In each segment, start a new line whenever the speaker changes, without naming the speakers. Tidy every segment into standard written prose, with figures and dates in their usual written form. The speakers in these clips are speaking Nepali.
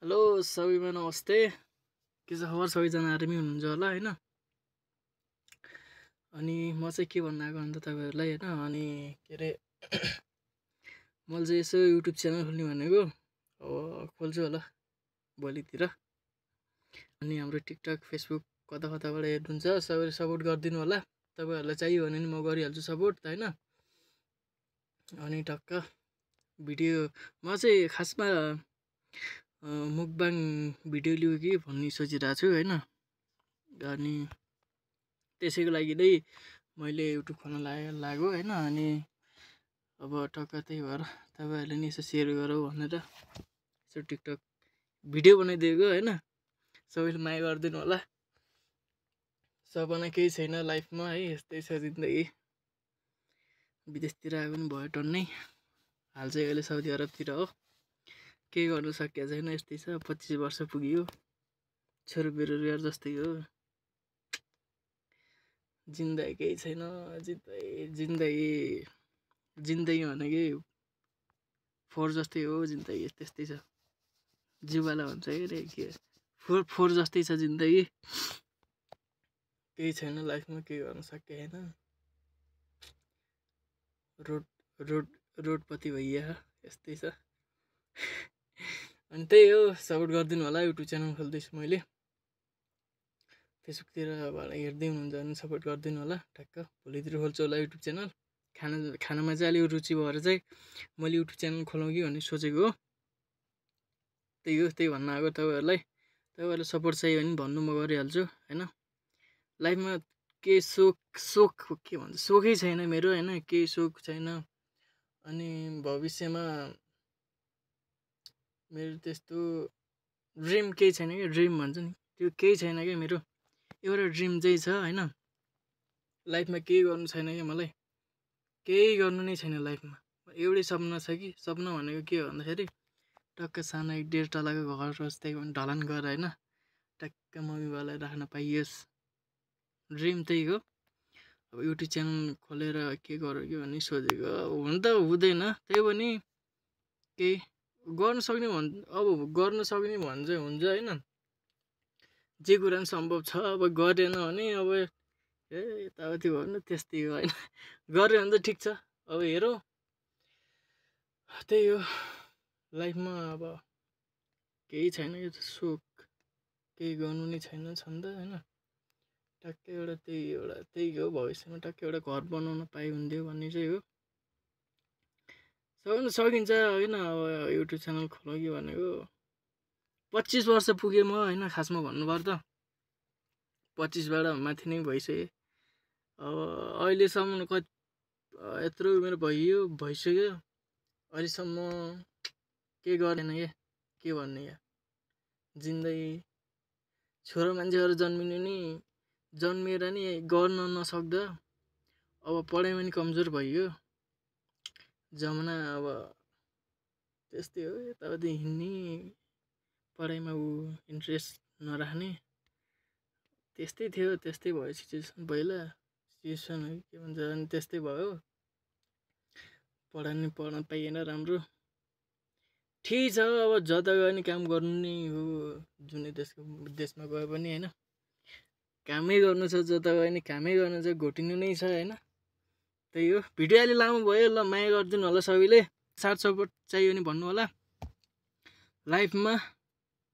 हेलो सबैमा नमस्ते। के छ खबर? सबैजना आरामै हुनुहुन्छ होला हैन। अनि म चाहिँ के भन्न आएको भन्दा तपाईहरुलाई हैन, अनि के रे मैले चाहिँ यसो युट्युब च्यानल खोल्ने भनेको अब खोल्छु होला भोलितिर। अनि हाम्रो टिकटक फेसबुक कता कताबाट हेर्नुहुन्छ सबैले सपोर्ट गरिदिनु होला। तपाईहरुलाई चाहियो भने नि म गरिहाल्छु सपोर्ट हैन। अनि टक्क भिडियो म चाहिँ खासमा मुकबाङ भिडियो लिउ कि भन्ने सोचिरहेको छु हैन। अनि त्यसैको लागि नै मैले युट्युब खोल्न लाग्यो हैन। अनि अब टक्क त्यही भएर तपाईहरुले नि यसो शेयर गरौ भनेर यसो टिकटक भिडियो बनाइदिएको हैन। सबैले माया गरिदिनु होला। सपना केही छैन लाइफमा है, यस्तै छ जिन्दगी। विदेशतिर आए पनि भयो टन्नै। हाल चाहिँ अहिले साउदी अरबतिर हो। केही गर्न सकिएको छैन, यस्तै छ। 25 वर्ष पुग्यो, छोरो बेरोजगार जस्तै हो। जिन्दगी केही छैन। जिन्दगी भनेकै फोहोर जस्तै हो। जिन्दगी त्यस्तै छ। जिउवाला भन्छ के के फोहोर जस्तै छ जिन्दगी। केही छैन लाइफमा, केही गर्न सकिएको छैन। रोडपति भइया यस्तै छ। अनि त्यही हो, सपोर्ट गरिदिनु होला। युट्युब च्यानल खोल्दैछु मैले। फेसबुकतिर हेर्दै हुनुहुन्छ भने सपोर्ट गरिदिनु होला। ठ्याक्क भोलितिर खोल्छु होला युट्युब च्यानल। खानामा चाहिँ अलिक रुचि भएर चाहिँ मैले युट्युब च्यानल खोलौँ कि भन्ने सोचेको हो। त्यही भन्न आएको तपाईहरुलाई। तपाईहरुले सपोर्ट चाहियो भने भन्नु, म गरिहाल्छु हैन। लाइफमा केही सोख के भन्छ, सोखै छैन मेरो हैन। केही सोख छैन। अनि भविष्यमा मेरो त्यस्तो ड्रिम केही छैन के, ड्रिम भन्छ नि त्यो केही छैन के मेरो। एउटा ड्रिम चाहिँ छ हैन। लाइफमा केही गर्नु छैन के मलाई। केही गर्नु नै छैन लाइफमा। एउटै सपना छ कि, सपना भनेको के हो भन्दाखेरि टक्क सानो 1.5 तलाको घर जस्तै ढलान घर हैन, टक्क मम्मी बाबालाई राख्न पाइयोस्। ड्रिम त्यही हो। अब युट्युब च्यानल खोलेर के गरौँ कि भन्ने सोचेको। हुन त हुँदैन, त्यही पनि केही गर्न सक्ने भने चाहिँ हुन्छ हैन। जे कुरा पनि सम्भव छ। अब गरेन भने अब यताउति भन्नु त्यस्तै हो हैन। गर्यो भने त ठिक छ। अब हेरौँ, त्यही हो लाइफमा। अब केही छैन यो सोख, केही गर्नु नै छैन छन्द हैन। टक्कै त्यही हो। भविष्यमा टक्कै एउटा घर बनाउन पाए हुन्थ्यो भन्ने चाहिँ हो। सबैले सकिन्छ हैन। अब युट्युब च्यानल खोलौँ कि भनेको 25 वर्ष पुगे म हैन। खासमा भन्नुपर्दा त 25 बाट माथि नै भइसक्यो। अब अहिलेसम्म यत्रो उमेर भइसक्यो। अहिलेसम्म के गरेन के भन्ने या जिन्दगी। छोरो मान्छेहरू जन्मिएर नि गर्न नसक्दा अब पढाइमा नि कमजोर भइयो जमाना। अब त्यस्तै हो, यताउति हिँड्ने, पढाइमा इन्ट्रेस्ट नराख्ने, त्यस्तै थियो। त्यस्तै भयो सिचुएसन पहिला। सिचुएसन हो के भन्छ, अनि त्यस्तै भयो। पढ्न पाइएन राम्रो। ठिक छ, अब जता गए नि काम गर्नु नै हो। जुनै देशमा गए पनि हैन, कामै गर्नु छ। जता गए नि कामै गर्नु छ, घोटिनु नै छ हैन। त्यही हो। भिडियो अलि लामो भयो। ल माया गरिदिनु होला सबैले। साथ सपोर्ट चाहियो भने भन्नु होला। लाइफमा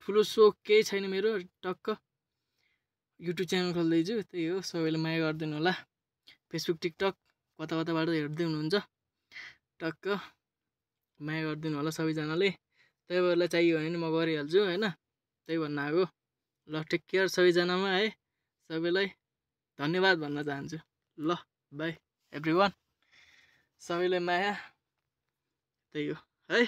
ठुलो सोख केही छैन मेरो। टक्क युट्युब च्यानल खोल्दैछु, त्यही हो। सबैले माया गरिदिनु होला। फेसबुक टिकटक कताबाट हेर्दै हुनुहुन्छ, टक्क माया गरिदिनु होला सबैजनाले। तपाईहरुलाई चाहियो भने नि म गरिहाल्छु हैन। त्यही भन्न आएको। ल टेक केयर सबैजनामा है। सबैलाई धन्यवाद भन्न चाहन्छु। ल बाई एभ्रिवान। सबैलाई माया। त्यही हो है।